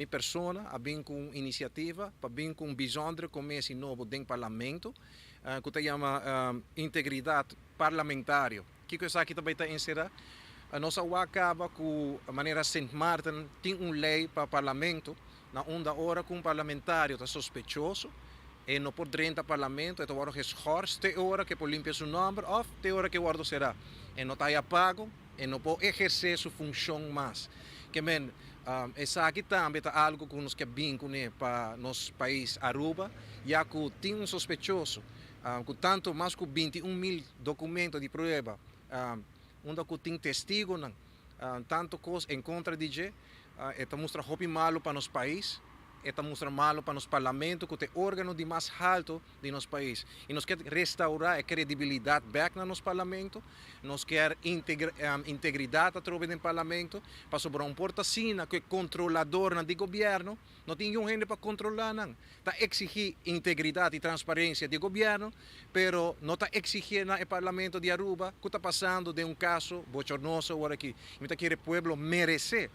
Mi persona a bin cu un iniciativa pa bin cu un bijzondere commissie nobo den Parlamento cu ta yama Integridad Parlamentario. Kico esaki ta bay ta encera? Nos a wak caba cu manera Sint Maarten tin un ley pa Parlamento na unda ora cu un parlamentario ta sospechoso e no por drenta Parlamento, e ta wordo geschorst te ora cu e por limpia su nomber of te ora cu e wordo cera. E no ta haya pago. E no por ehersé su funshon mas. Ke men, esaki tambe ta algu ku nos ke bin kuné pa nos pais Aruba, ya ku tin un sospechoso ku tantu mas ku 21.000 dokumento di prueba, unda ku tin testigunan, tantu kos en kontra di dje, e ta mustra hopi malu pa nos pais, e ta mustra malu pa nos parlamento ku ta e órgano di mas haltu di nos pais y nos kier restaura e credibilidad bek na nos parlamento, nos kier integridad atrobe den parlamento, pasobra un por ta asina cu e controladornan di gobierno no tin niun hende pa controla nan. Ta exigi integridad y transparencia di gobierno, pero no ta exigie na e parlamento di Aruba cu ta pasando den un caso bochornoso awor aki. Mi ta kere pueblo merece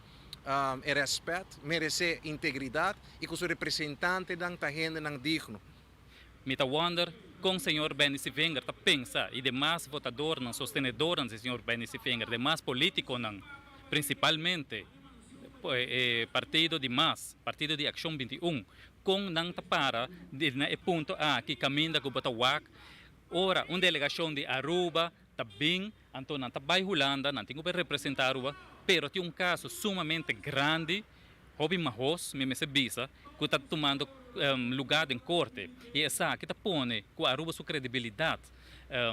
e respet, merece integridad y cu su representantenan ta hendenan digno. Mi ta wonder con señor Benny Sevinger ta pensa y demas votadornan, sostenedornan di señor Benny Sevinger, demas politiconan, principalmente e partido di mas, Partido di Accion 21, con nan ta para na e punto aki caminda cu bo ta wak ora un delegacion di Aruba ta bin, anto nan ta bay Hulanda, nan tin cu bay representa Aruba, pero tin un caso sumamente grandi. Hopi mahos mi mester bisa cu ta tumando lugar den corte y esaki ta pone cu Aruba su credibilidad,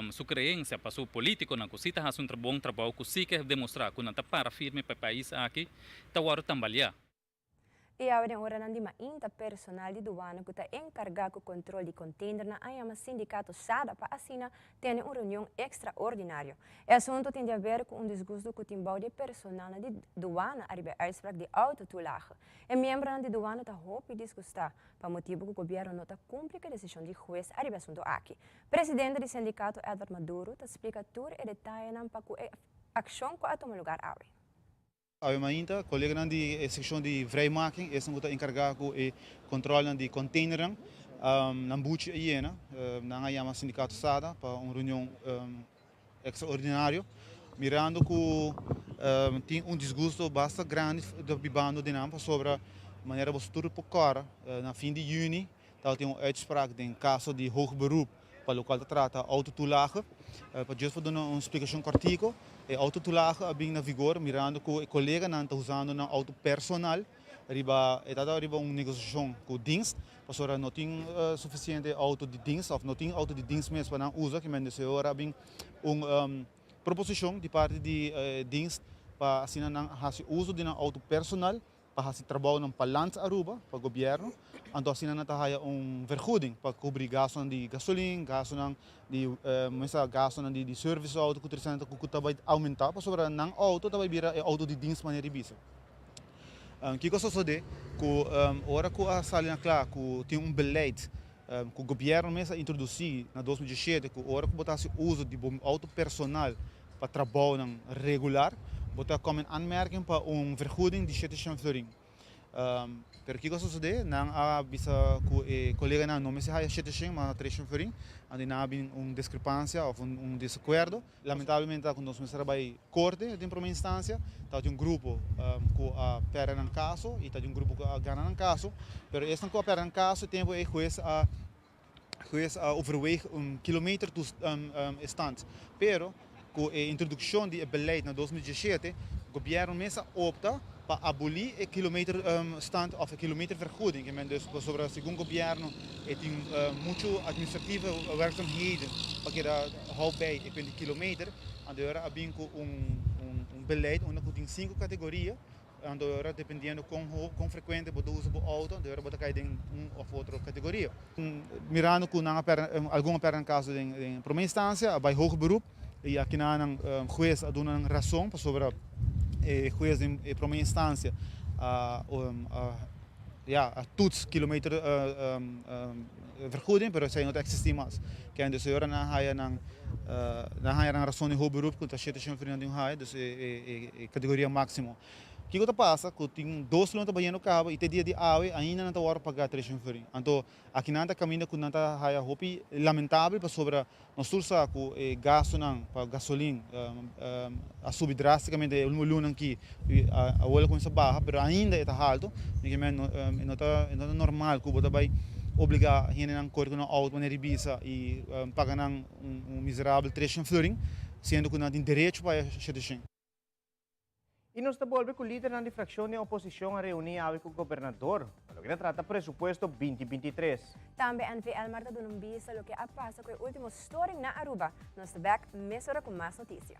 su creencia pa su politiconan cu si ta haci un bon trabou, cu si ke demostra cu nan ta para firme pa e pais aki, ta wordo tambalea. E awe den oranan di mainta personal di duana cu ta encarga cu control di containernan a yama sindicato SADA pa asina tene un reunion extraordinario. E asunto tin di haber cu un disgusto cu tin bou di e personalnan di duana ariba e uitspraak di autotoelage. E miembronan di duana ta hopi disgusta pa motibo cu gobierno no ta cumpli cu e decision di hues ariba e asunto aki. Presidente di sindicato Edward Maduro ta splica tur e detayenan pa cu e accion cu a tuma lugar awe. Awe mainta, koleganan di e sekshon di vrijmaking, esnan ku ta enkargá ku e kontrolnan di konteinernan, nan buchi a yena. Nan a yama sindikato SADA pa un reunion ekstraordinario, mirando ku tin un disgusto basta grandi ta bibando den nan pasobra manera boso tur por kòrda na fin di yüni tabatin un uitspraak den kaso di hoog beroep Pa lokual ta trata autotoelage, pa djis por duna un splikashon kòrtiku, e autotoelage a bin na vigor mirando ku e koleganan ta usando nan outo personal riba e ta riba un negosiashon ku dienst, pasobra no tin sufisiente outo di dienst òf no tin outo di dienst mes pa nan usa, kimente e ora a bin un proposishon di parti di dienst pa asina nan hasi uso di nan outo personal. Pa hasi trabounan pa Land Aruba, pa gobierno, anto asina nan ta haya un vergoeding pa cubri gastonan di gasolin, gastonan di mester gastonan di service auto cu tresenta cu ta bay aumenta pasobra nan auto ta bay bira e auto di dienst manera di bisa. Kico a sosode cu ora cu a sali na cla cu tin un beleid cu gobierno mes a introduci na 2017 cu ora cu bo ta hasi uso di bo auto personal pa trabounan regular, bo ta kòm in aanmerking pa un vergoeding di 700 florin. Pero kiko a sosodé? Nan a bisa ku e koleganan no mester haya 700, ma 300 florin. Anto nan a bin un diskrepansia òf un desakuerdo. Lamentablemente ta ku nos mester a bai korte den promé instansia. Tabatin un grupo ku a pèrdè nan kaso i tabatin un grupo ku a gana nan kaso. Pero esnan ku a pèrdè nan kaso e tempu ei hues a Hues a overweeg un kilometer stand, pero cu e introduccion di e beleid na 2017, gobierno mes a opta pa aboli e kilometer stand of e kilometer vergoeding. Ke men dus pasobra segun gobierno e tin mucho administratieve werkzaamheden pa keda hou bij e kuent di kilometer, anto e ora a bin cu un beleid unda cu tin cinco categoria. Anto ora dependiendo kon kon frekuente bo ta usa bo outo, anto ora bo ta kai den un òf otro kategoria. Mirando ku nan a pèrdè, algun a pèrdè nan kaso den promé instansia, a bai hoger beroep i akinan nan hues a duna nan rason pasobra e hues den e promé instansia a ya a toets kilometer vergoeding, pero esei no ta eksistí mas. Kende dus e ora nan a haya nan Nan haña nan rason di hopi beroep ku ta 700 florin nan tin haya, dus e kategoria máksimo. Kiko ta pasa ku tin dos luna ta bayendo kaba i te dia di awe ainda nan ta wòrdu pagá treshen florin. Anto aki nan ta kaminda ku nan ta haya hopi lamentabel pasobra nos tur sa ku e gastunan pa gasolin a subi drástikamente e último lunanan aki i awor a kuminsá baha pero ainda e ta haltu. Mi ke men e no ta e no ta normal ku bo ta bai obligá hendenan kore ku nan outo manera di bisa i paga nan un miserabel treshen florin siendo ku nan tin derecho pa e sheteshen. Y nos ta bolbe cu lidernan di fraccion den oposicion a reuni awe cu gobernador pa loke ta trata presupuesto 2023. Tambe NV Elmar ta duna un bista loke a pasa cu e ultimo storing na Aruba. Nos ta bek mesora cu mas noticia.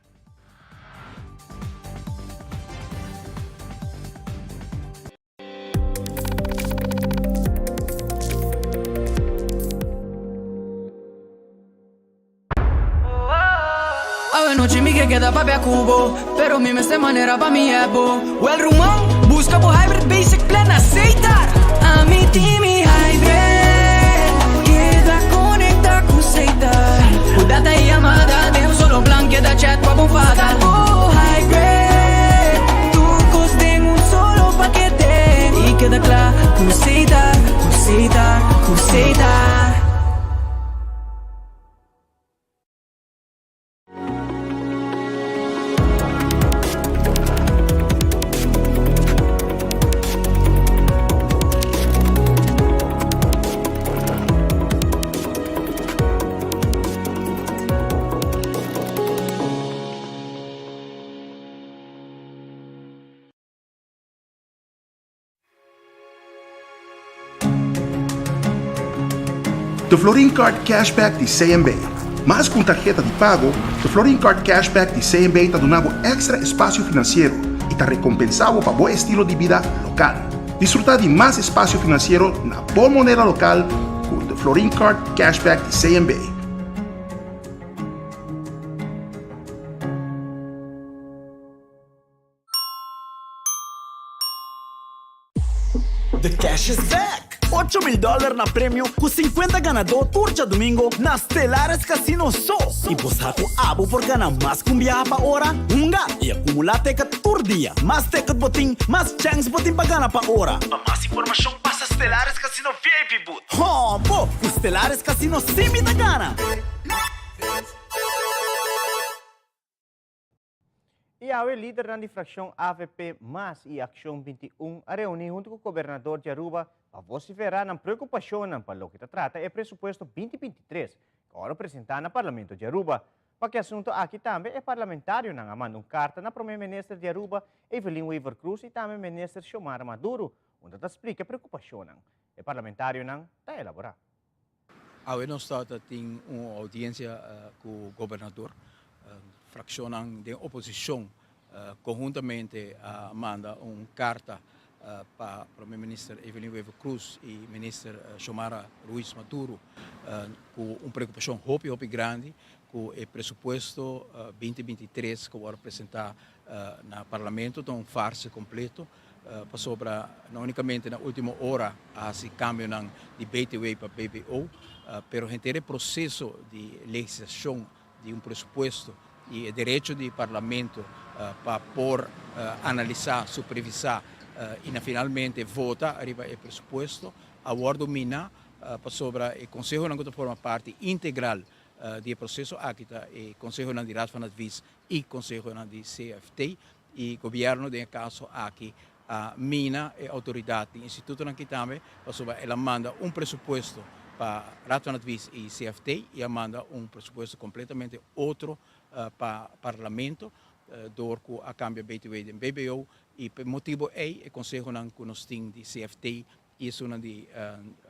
Awe nochi mi ke keda papia ku bo Pero mi mester manera pa mi ebo Well ruman, buska bo hybrid basic plan na Setar Ami tin mi hybrid Keda konekta ku Setar Ku data i yamada den un solo plan Keda chat pa bo fada Buska bo hybrid Tur kos den un solo pakete I keda kla ku Setar, ku Setar, ku Setar. The Florin Card Cashback di CMB. Mas ku un tarheta di pago, The Florin Card Cashback di CMB ta duna bo èkstra espasio finansiero i ta rekompensá bo pa bo estilo di bida lokal. Disfrutá di mas espasio finansiero na bo moneda lokal ku The Florin Card Cashback di CMB. The cash is back! 8000 dollar na premio cu 50 ganador tur djadomingo na Stellares Casino so! Y bo sa cu abo por gana mas cu un biaha pa ora? Hunga y acumula ticket tur dia! Mas ticket bo tin, mas chance bo tin pa gana pa ora! Pa mas informacion pasa Stellares Casino VIP booth. Hoo bo! Cu Stellares Casino si mi ta gana! I awe lidernan di frakshon avp mas i Akshon 21 a reuní huntu ku gobernador di Aruba pa vosiferá nan preokupashonnan pa loke ta trata e presupuesto 2023 ku awor a presentá na Parlamento di Aruba. Pa ku e asuntu aki tambe e parlamentarionan a manda un karta na Prome Minister di Aruba, Evelyn Wever-Croes i tambe Minister Xiomara Maduro unda ta splika e preokupashonnan. E parlamentarionan ta elaborá. Awe nos ta tin un audiencia cu gobernador. Fraccionnan den oposicion conhuntamente a manda un carta pa Prome Minister Evelyn Wever Croes y Minister Xiomara Ruiz Maduro cu un preocupacion hopi hopi grandi cu e presupuesto 2023 cu worde presenta na Parlamento ta un farse completo. Pasobra no unicamente na ultimo ora a haci cambionan di BTW pa BBO, pero henter e proceso di legislacion di un presupuesto y e derecho di Parlamento pa por analisa, supervisa y na finalmente vota riba e presupuesto a wordo mina pasobra e consehonan cu ta forma parti integral di e proceso aki ta e consehonan di Raad van Advies y consehonan di CFT. E gobierno den e caso aki a mina e autoridad di institutonan aki tambe pasobra el a manda un presupuesto pa Raad van Advies y CFT y a manda un presupuesto completamente otro pa Parlamento door cu a cambia BTW den BBO y p'e motibo ey e consehonan cu nos tin di CFT y esunnan di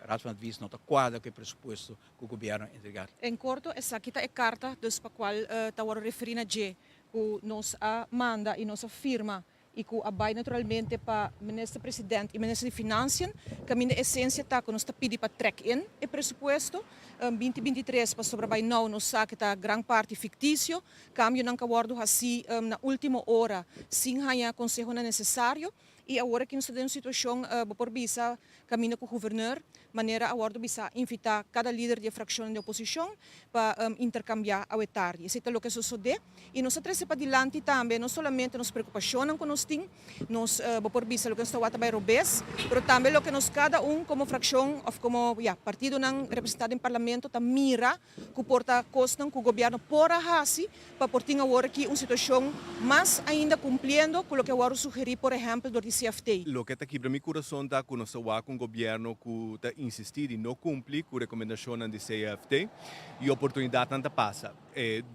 Raad van Advies no ta cuadra cu e presupuesto cu gobierno a entrega. En corto esaki ta e carta dus pa cual ta worde referi na dje ku nos a manda i nos a firma i ku a bai naturalmente pa Minister President i Minister di Financiën, kaminda esensia ta ku nos ta pidi pa trek in e presupuesto 2023 pasobra bai nou nos sa ku ta gran parti fiktisio, kambionan ku a wòrdu hasí na último ora sin haña konsehonan nesesario. Y awor aki nos ta den un situacion, bo por bisa, caminda cu Gouverneur, manera a wordo bisa, invita cada lider di e fraccionnan di oposicion pa intercambia awe tardi. Esey ta loke a sosode y nos a trece padilanti tambe no solamente nos preocupacionnan cu nos tin, nos, bo por bisa, loke nos ta wak ta bay robes, pero tambe loke nos cada un como fraccion of como, ya, partidonan representa den Parlamento ta mira cu por ta cosnan cu gobierno por a haci pa por tin awor aki un situacion mas ainda cumpliendo cu loke a wordo sugeri por ehempel door di CFT. Loke ta kibra mi kurason ta ku nos ta wak un gobièrnu ku ta insistí di no kumpli ku rekomendashonnan di CFT i oportunidatnan ta pasa.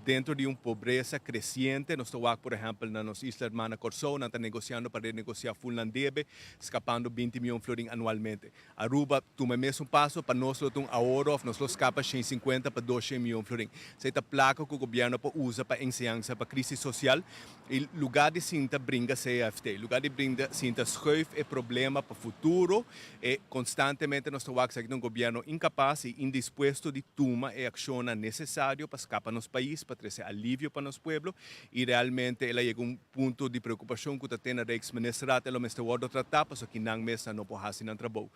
Dentro di un pobresa kresiente nos ta wak por ehèmpel na nos isla hermana Kòrsou nan ta negosiando pa renegosiá ful nan debe skapando 20 mion florin anualmente. Aruba tuma e mesun paso, pa nos lo ta un ahorro of nos lo scapa 150 pa 200 miyon florin. Esey ta placa cu gobierno por usa pa enseñansa, pa crisis social y lugar di sinta bringa CFT, lugar di brinda sinta schuif e problema pa futuro, e constantemente nos ta wak esaki ta un gobierno incapaz y indispuesto di tuma e accionnan necesario pa scapa nos pais, pa trece alivio pa nos pueblo y realmente el a yega un Punto di preocupacion cu ta tene Rijksministerraad e lo mester wordo trata pasobra ki nan mes nan no por haci nan trabou.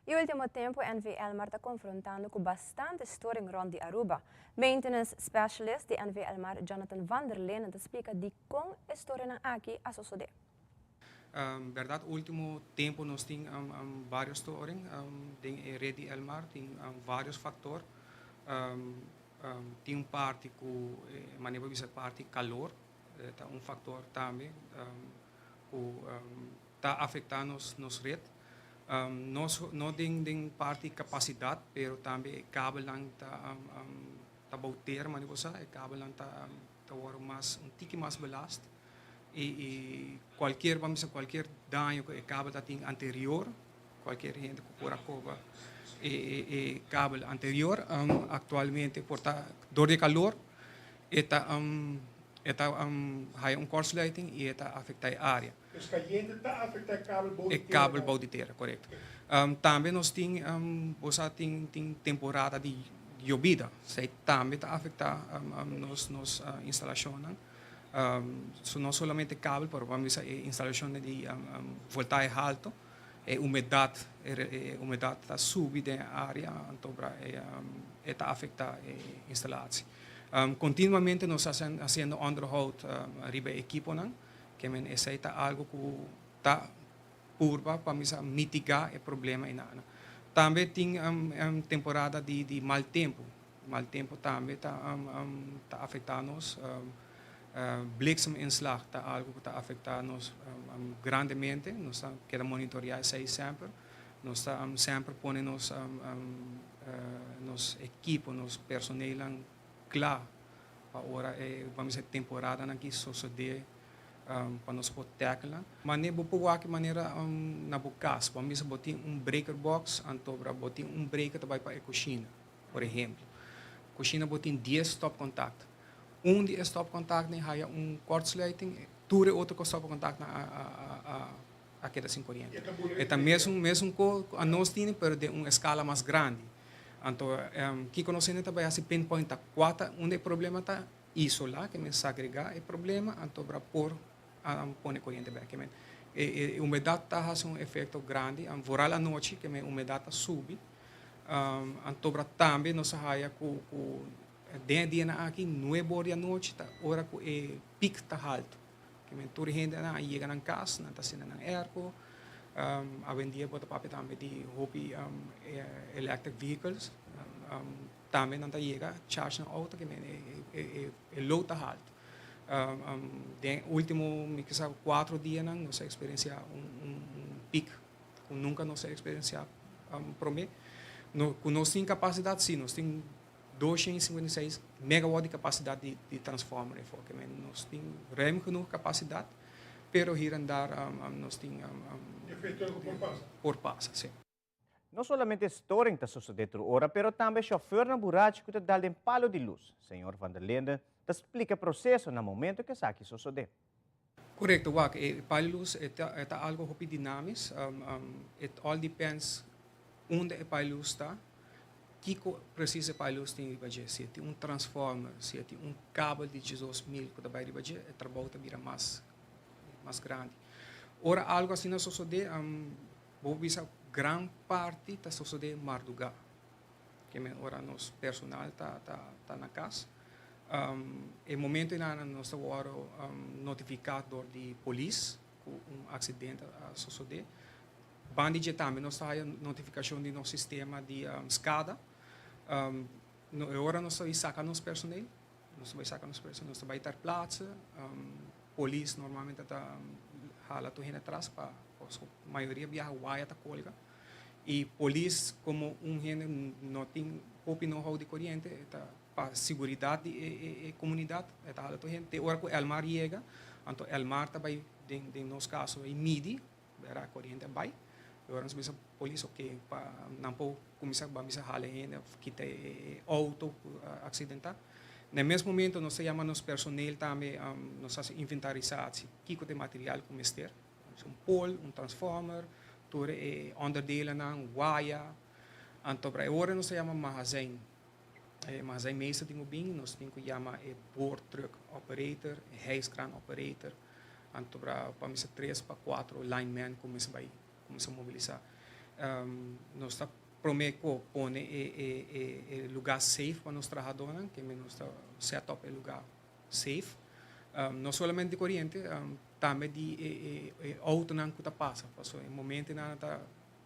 E ultimo tempo NV Elmar ta confrontando cu bastante storing rond di Aruba. Maintenance Specialist di NV Elmar, Jonathan van der Linden ta splica dicon e storingnan aki a sosode. Berdad ultimo tempo nos tin varios storing den e red di Elmar, tin varios factor. Tin un parti cu manera bo bisa parti calor. Ta un factor tambe cu ta afecta nos nos red. No no den den parti capacidad pero tambe e kabelnan ta ta bou tera manera bo sa e kabelnan ta ta worde mas un tiki mas belast y y cualkier ban bisa cualkier daño cu e kabel ta tin anterior cualkier hende cu por a coba e e kabel anterior actualmente por ta door di e calor E ta e ta haya un kortsluiting y e ta afecta e area. Dus cayente ta afecta e kabel bou di tera? E kabel bou di tera, corecto. Tambe nos tin, bo sa tin tin temporada di yobida, esey tambe ta afecta nos nos instalacionnan. So no solamente kabel, pero ban bisa e instalacionnan di voltahe halto, e humedad e humedad ta subi den e area, anto e ta afecta e instalatie. Continuamente nos ta haciendo onderhoud riba e equiponan, ke men esey ta algo cu ta purba pa misa mitiga e problema enanan. Tambe tin temporada di mal tempo, mal tempo tambe ta ta afecta nos, blikseminslag ta algo cu ta afecta nos grandemente, nos ta keda monitorea esey semper, nos ta semper pone nos nos ekipo, nos personelnan kla pa ora e ban bisa temporadanan ki sosodé pa nos por tackle nan. Mane bo por wak e manera na bo kas, ban bisa bo tin un breaker box anto bo tin un breaker ta bai pa e kushina, por ehemplo. Kushina bo tin dies stopcontact. Un di e stopcontactnan haya un kortsluiting, tur e otro stopcontactnan a a keda sin koriente. E ta mesun mesun ko ku anos tini pero den un eskala mas grandi. Anto kiko nos hende ta bai hasi pinpoint ta kua ta unda e problema ta isolá ke men sagregá e problema anto bra por pone koriente bek. Ke men e humedat ta hasi un efekto grandi vooral anochi ke men humedat ta subi anto bra tambe nos a haya ku ku den e dianan aki nuebe or di anochi ta ora ku e pik ta haltu. Ke men tur hendenan a yega nan kas, nan ta senda nan airco. Awendia bo ta papia tambe di hopi electric vehicles. Tambe nan ta yega charge nan auto, ke men e load ta haltu. Den ultimo mi ke sa cuatro dianan nos a experiencia un piek ku nunka nos a experiencia prome. Ku nos tin capacidad, si nos tin. 256 megawatt di capacidad di di transformer e for. Nos tin ruim genoeg capacidad, pero hier en daar nos tin Efecto cu por pasa. Por pasa, si. No solamente storing ta sosode tur ora, pero tambe chauffeurnan burachi cu ta dal den palo di luz. Señor Van der Linden ta splica e proceso na momento cu esaki sosode. Correcto, wak, e palo di luz e ta e ta algo hopi dinamis, it all depends unda e palo di luz ta, kiko precies e palo di luz tin riba dje, si e tin un transformer, si e tin un kabel di diesdos mil ku ta bai riba dje, e trabou ta bira mas mas grandi. Ora algo asina sosodé, bo bisa gran parti ta sosodé mardugá. Ke men ora nos personal ta ta ta na kas. E momento einan nos ta wòrdu notifiká dor di polis ku un aksidente a sosodé. Banda di dje tambe nos ta haya notifikashon di nos sistema di SCADA. E ora nos ta bai saka nos personeel, nos ta bai saka nos personeel, nos ta bai ter plaatse. Polis normalmente ta hala tur hende atras pa pasobra mayoria biaha waya ta kolga. I polis komo un hende no tin hopi know-how di koriente e ta pa siguridat di e komunidat e ta hala tur hende. Te ora ku Elmar yega anto Elmar ta bai den nos kaso bai midi Bera koriente a bai. E ora nos bisa polis oke pa nan por kuminsá ban bisa hala e hende òf kita e outo ku a aksidentá. Na e mes momento nos ta yama nos personeel tambe nos hasi inventarisatie kiko ta e material ku mester. Un pol, un transformer, tur e onderdelennan, waya. Anto e ora nos ta yama magazijn. E magazijnmeester tin ku bin, nos tin ku yama e boortruck operator, e hijskraan operator. Anto pra pa misa tres pa cuatro lineman cu mester bay cuminsa mobilisa. Nos ta prome cu pone e e e lugar safe pa nos trahadornan, ke men nos ta set up e lugar safe. No solamente di coriente, tambe di e e e autonan cu ta pasa, pasobra e momentonan nan ta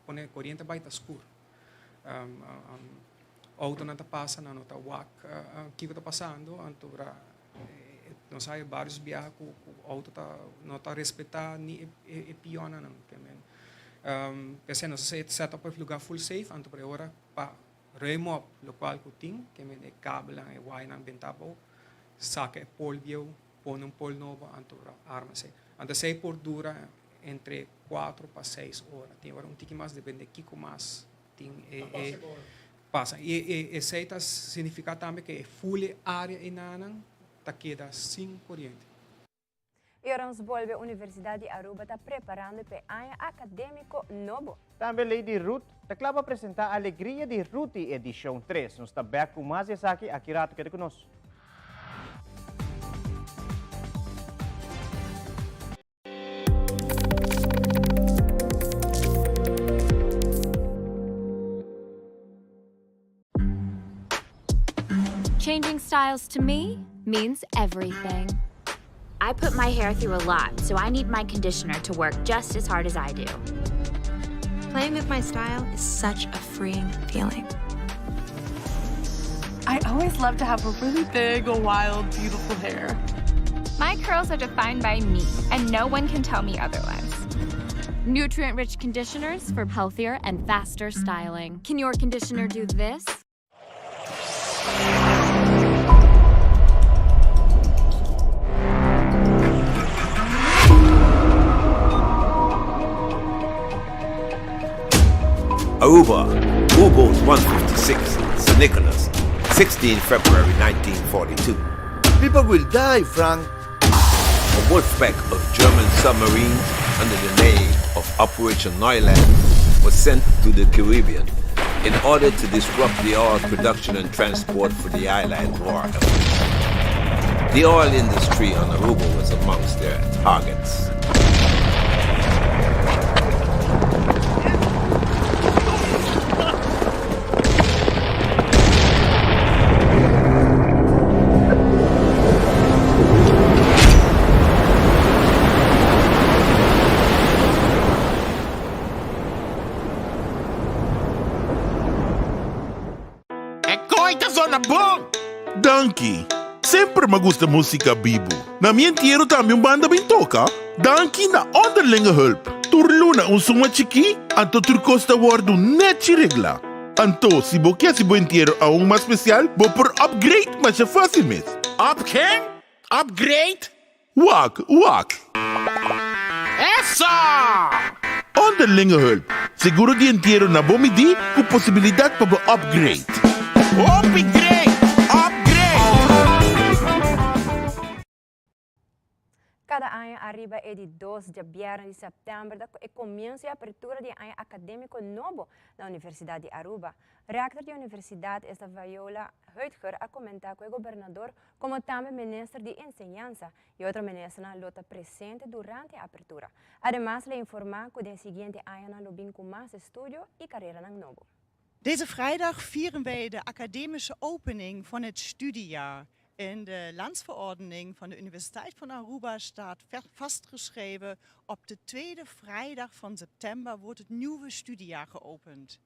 pone coriente bay ta scur. Autonan ta pasa, nan no ta wak kico ta pasando, anto pra Nos haya varios biaha cu auto ta no ta respeta ni e pionanan. P'esei nos a set up e lugar full safe, anto por e ora pa ruim op locual cu tin, ke men e kabelnan, e wayanan benta abou, saca e pol bieu, pone un pol nobo, anto arma esei. Anto esei por dura entre cuatro pa seis ora, tin ora un tiki mas depende kico mas tin e pasa. I e esei ta signifiká tambe ku e ful e área einanan ta keda sin koriente. I ora nos bolbe Universidad di Aruba ta preparando p'e aña academico nobo. Tambe Lady Ruth ta kla pa presenta Alegria di Ruthie edicion tres. Nos ta bek cu mas di esaki aki rato. Keda cu nos. Changing styles to me means everything. I put my hair through a lot, so I need my conditioner to work just as hard as I do. Playing with my style is such a freeing feeling. I always love to have a really big, wild, beautiful hair. My curls are defined by me, and no one can tell me otherwise. Nutrient-rich conditioners for healthier and faster styling. Can your conditioner do this? Aruba, U-Boat 156, San Nicolas, 16 February 1942. People will die, Frank. A wolf pack of German submarines under the name of Operation Neuland was sent to the Caribbean in order to disrupt the oil production and transport for the island's war efforts. The oil industry on Aruba was amongst their targets. E koi ta zona bon! Danki! Semper m'a gusta músika bibu. Na mi entiero tambe un banda bin toka. Danki na Onderlinge Hulp. Tur luna un suma chikí, anto tur kos ta wòrdu nèchi reglá. Anto, si bo ke hasi bo entiero aun mas spesial, bo por upgrade masha fásil mes. Up ken? Upgrade? Wak, wak. Eso! Onderlinge Hulp, seguro di entiero na bo midí ku posibilidat pa bo upgrade. Hopi great! Upgrade! Cada aña ariba e di dos diabierna di september ta e comienso y apertura di aña academico nobo na Universidad di Aruba. Rector di Universidad esta Viola Heutger a comenta cu e gobernador como tambe minister di Enseñansa y otro ministernan lo ta presente durante e apertura. Ademas el a informa cu den siguiente añanan lo bin cu mas estudio y careranan nobo. Deze vrijdag vieren wij de academische opening van het studiejaar. In de landsverordening van de Universiteit van Aruba staat vastgeschreven: op de tweede vrijdag van september wordt het nieuwe studiejaar geopend.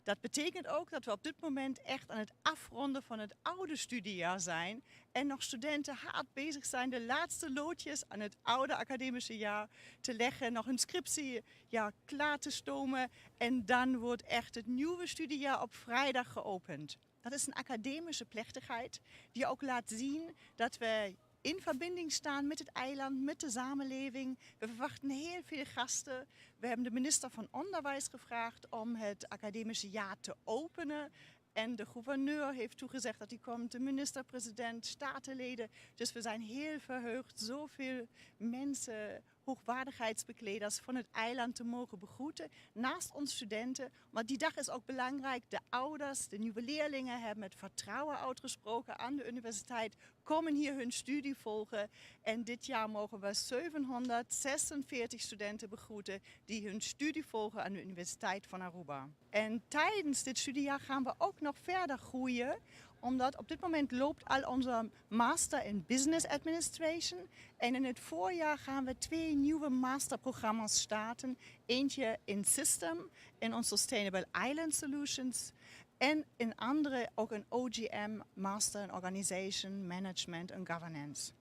Dat betekent ook dat we op dit moment echt aan het afronden van het oude studiejaar zijn en nog studenten hard bezig zijn de laatste loodjes aan het oude academische jaar te leggen, nog hun scriptie ja, klaar te stomen en dan wordt echt het nieuwe studiejaar op vrijdag geopend. Dat is een academische plechtigheid die ook laat zien dat we in verbinding staan met het eiland, met de samenleving. We verwachten heel veel gasten. We hebben de minister van Onderwijs gevraagd om het academische jaar te openen. En de gouverneur heeft toegezegd dat hij komt, de minister-president, statenleden. Dus we zijn heel verheugd zoveel mensen, hoogwaardigheidsbekleders van het eiland te mogen begroeten. Naast ons studenten. Maar die dag is ook belangrijk. De ouders, de nieuwe leerlingen hebben het vertrouwen uitgesproken aan de universiteit. Komen hier hun studie volgen. En dit jaar mogen we 746 studenten begroeten die hun studie volgen aan de Universiteit van Aruba. En tijdens dit studiejaar gaan we ook nog verder groeien omdat op dit moment loopt al onze Master in Business Administration. En in het voorjaar gaan we twee nieuwe masterprogramma's starten. Eentje in System, in ons Sustainable Island Solutions. En een andere ook een OGM, Master in Organization, Management en Governance.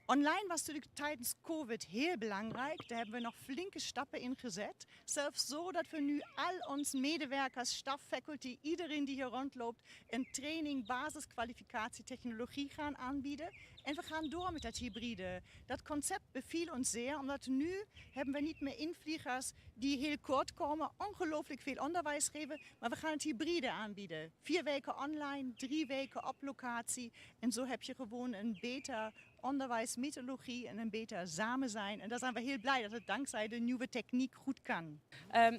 Online was natuurlijk tijdens COVID heel belangrijk. Daar hebben we nog flinke stappen in gezet. Zelfs zo dat we nu al onze medewerkers, staf, faculty, iedereen die hier rondloopt, een training basiskwalificatie technologie gaan aanbieden. En we gaan door met dat hybride. Dat concept beviel ons zeer, omdat nu hebben we niet meer invliegers die heel kort komen, ongelooflijk veel onderwijs geven, maar we gaan het hybride aanbieden. 4 weken online, 3 weken op locatie. En zo heb je gewoon een beter onderwijsmethodologie en een beter samen zijn. En daar zijn we heel blij dat het dankzij de nieuwe techniek goed kan.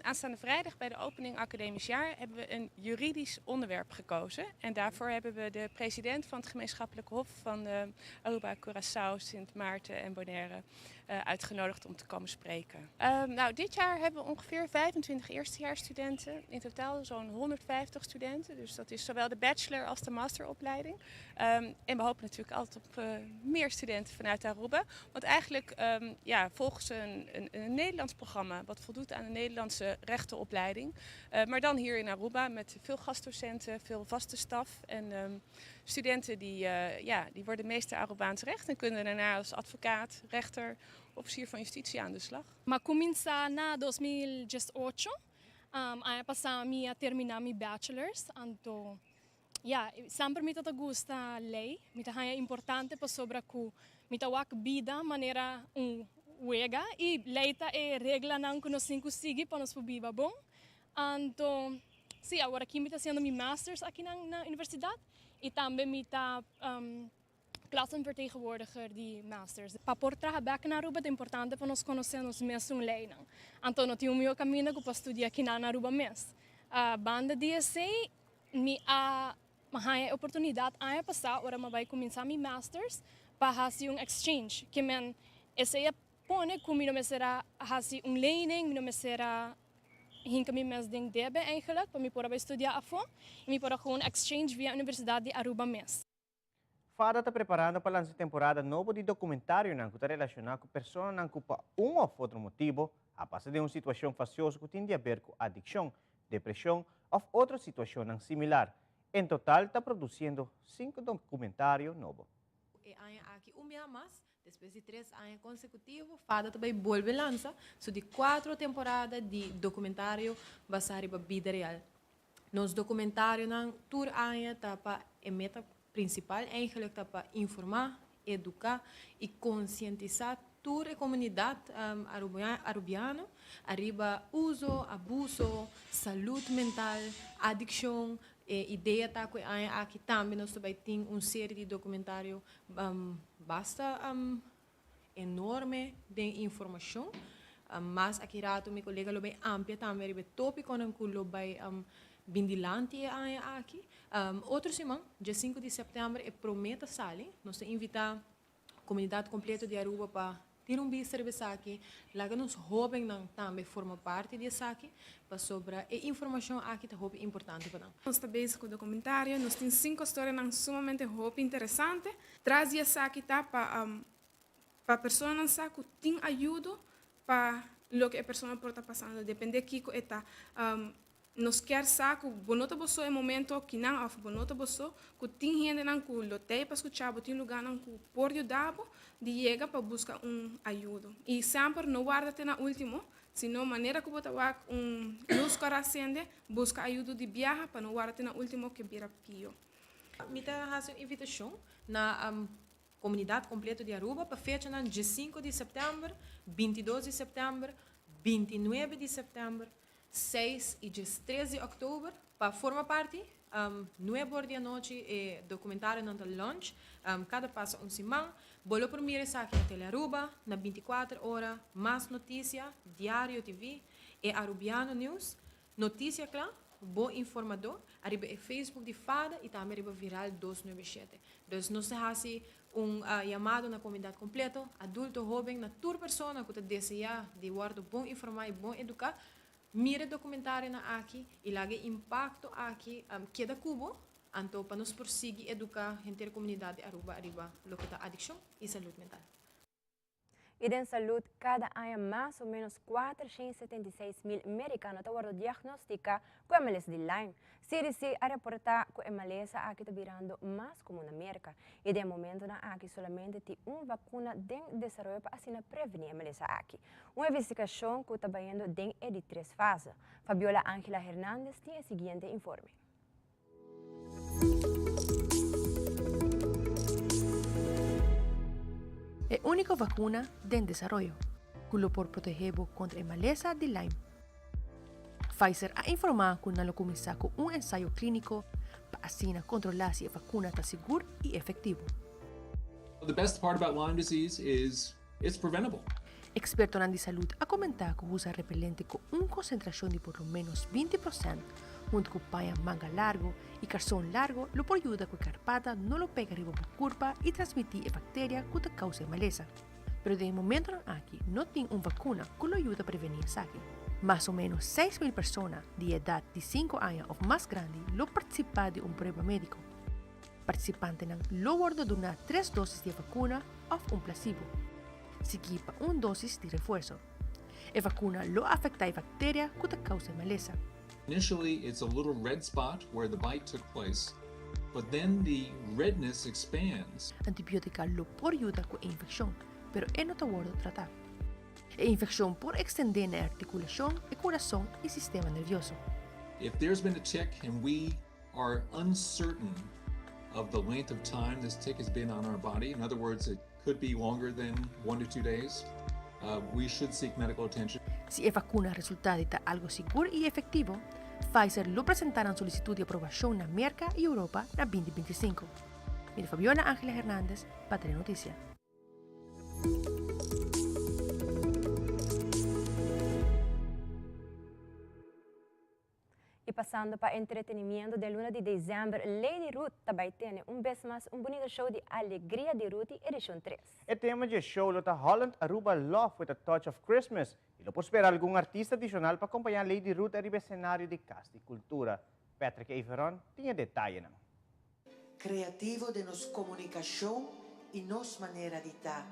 Aanstaande vrijdag bij de opening academisch jaar hebben we een juridisch onderwerp gekozen. En daarvoor hebben we de president van het gemeenschappelijk hof van Aruba, Curaçao, Sint Maarten en Bonaire uitgenodigd om te komen spreken. Nou, dit jaar hebben we ongeveer 25 eerstejaarsstudenten. In totaal zo'n 150 studenten. Dus dat is zowel de bachelor als de masteropleiding. En we hopen natuurlijk altijd op meer studenten vanuit Aruba. Want eigenlijk ja, volgen ze een Nederlands programma wat voldoet aan de Nederlandse rechtenopleiding. Maar dan hier in Aruba met veel gastdocenten, veel vaste staf. En studenten die, ja, die worden meester Arubaans recht en kunnen daarna als advocaat, rechter, officier van justitie aan de slag. M'a cuminsa na 2018, aña pasa mi a termina mi bachelor's, anto ja, semper mi ta gusta ley, mi ta importante pasobra cu mi ta wak bida manera un wega y ley ta e reglanan cu nos tin cu sigui pa nos biba bon. Anto, si, awor aki mi ta haciendo mi masters aki na universidad y tambe mi ta klassenvertegenwoordiger di masters. Pa por traha bek na Aruba ta importante pa nos conoce nos mesun leynan. Anto no tin un miho caminda cu pa studia aki na Aruba mes. Banda di esey, mi a haya oportunidad aña pasa, ora mi a bay cuminsa mi masters, pa haci un exchange. Kiermen, esey a pone cu mi no mester a haci un lening, mi no mester a hinka mi mes den debe eigenlijk, pa mi por a studia afo, y mi por a gewoon exchange via Universidad di Aruba mes. FADA ta preparando pa lansa temporada nobo di documentario cu ta relaciona cu personanan cu pa un of otro motibo a pasa den un situacion fastioso cu tin di haber cu adiccion, depresion of otro situacion similar. En total ta produciendo cinco documentario nobo. E aña aki un biaha mas, despues di 3 aña consecutivo, FADA tambe ta bolbe lansa su di cuatro temporada di documentario basa riba bida real. Nos documentarionan tur aña ta pa e meta principal eigenlijk ta pa informa, educa y concientisa tur e comunidad arubiano ariba uso, abuso, salud mental, adiccion. E idea ta cu aki tambe nos tambe tin un serie di documentario basta. enorme den informashon. Mas aki rato mi kolega lo bai amplia tambe riba e tópikonan ku lo bai bin dilanti e aña aki. Otro siman, dia sinku di sèptèmber, e promé ta sali. Nos ta invitá komunidat kompleto di Aruba pa tira un bista riba esaki. Laga nos hóbennan tambe forma parti di esaki, pasobra e informashon aki ta hopi importante pa nan. Nos ta bezig ku dokumentario, nos tin sinku storianan sumamente hopi interesante. Tras di esaki ta pa pa personanan sa ku tin ayudo pa loke e persona por ta pasando, depende kiko e ta. Nos kier sa ku bo no ta bo so e momento kinan òf bo no ta bo so, ku tin hendenan ku lo tei pa skucha bo, tin lugánan ku por yuda bo di yega pa buska un ayudo. I semper no warda te na último, sino manera ku bo ta wak un lus kòrá sende, buska ayudo di biaha pa no warda te na último ke bira pio. Mi ta hasi un invitashon na Komunidat kompleto di Aruba pa fechanan diesinku di sèptèmber, bintidos di sèptèmber, bintinuebe di sèptèmber, seis i diestres di òktober pa forma parti. Nuebe or di anochi e dokumentarionan ta launch. Kada pasa un siman. Bo lo por mira esaki na Telearuba, na bintikuater ora, Mas Noticia, Diario TV, E Arubiano News, Noticia Cla, Bo Informadó, ariba e Facebook di fada y tambe riba Viral dos nuebe shete. Dus nos ta haci un yamado na comunidad completo, adulto, hoben, na tur persona cu ta desea di wordo bon informa y bon educa, mira e documentarionan aki y laga e impacto aki keda cu bo, anto pa nos por sigui educa henter comunidad di Aruba ariba loke ta adiccion y salud mental. Y den salud, cada aña mas o menos 476 mil mericano ta wordo diagnostica cu e malesa di Lyme. CDC a reporta cu e malesa aki ta birando mas comun na Merca. Y den e momentonan aki solamente tin un vacuna den desaroyo pa asina preveni e malesa aki. Un investigacion cu ta bayendo den e di tres fase. Fabiola Angela Hernandez tin e siguiente informe. E úniko vakuna den desaroyo ku lo por protehé bo kontra e malesa di Lyme. Pfizer a informá ku nan lo kuminsá ku un ensayo klíniko pa asina kontrolá si e vakuna ta sigur i efektivo. The best part about Lyme disease is it's preventable. Ekspertonan di salud a komentá ku usa repelente ku un konsentrashon di por lo ménos 20 prosènt huntu ku paña manga largu i karson largu lo por yuda ku e karpata no lo pega riba bo kurpa i transmití e bakteria ku ta kousa e malesa. Pero den e momentonan aki no tin un vakuna ku lo yuda prevení esaki. Mas o ménos 6000 persona di edat di sinku aña òf mas grandi lo partisipá di un prueba médiko. Partisipantenan lo wòrdu duná tres dósis di e vakuna òf un plasibo, siguí pa un dósis di refuerso. E vakuna lo afektá e bakteria ku ta kousa e malesa. Initially it's a little red spot where the bite took place, but then the redness expands. Antibiótika lo por yuda ku e infekshon, pero e no ta wòrdu tratá. E infekshon por ekstendé na e artikulashon, e kurason i sistema nervioso. If there's been a tick and we are uncertain of the length of time this tick has been on our body, in other words, it could be longer than one to two days, uh, we should seek medical attention. Si e vakuna resultá di ta algu sigur i efektivo, Pfizer lo presentá nan solisitut di aprobashon na Merka i Europa na 2025. Mi ta Fabiola Angela Hernandez pa Telenoticia. Y pasando pa entretenimiento den luna di december, Lady Ruth ta bay tene un bes mas un bunita show di Alegria di Ruthie edicion tres. E tema dje show lo ta Holland Aruba Love with a Touch of Christmas y lo por spera algun artista adicional pa acompaña Lady Ruth ariba e scenario di Cas di Cultura. Patrick Everon tin e detayenan. Creativo den nos comunicacion y nos manera di ta.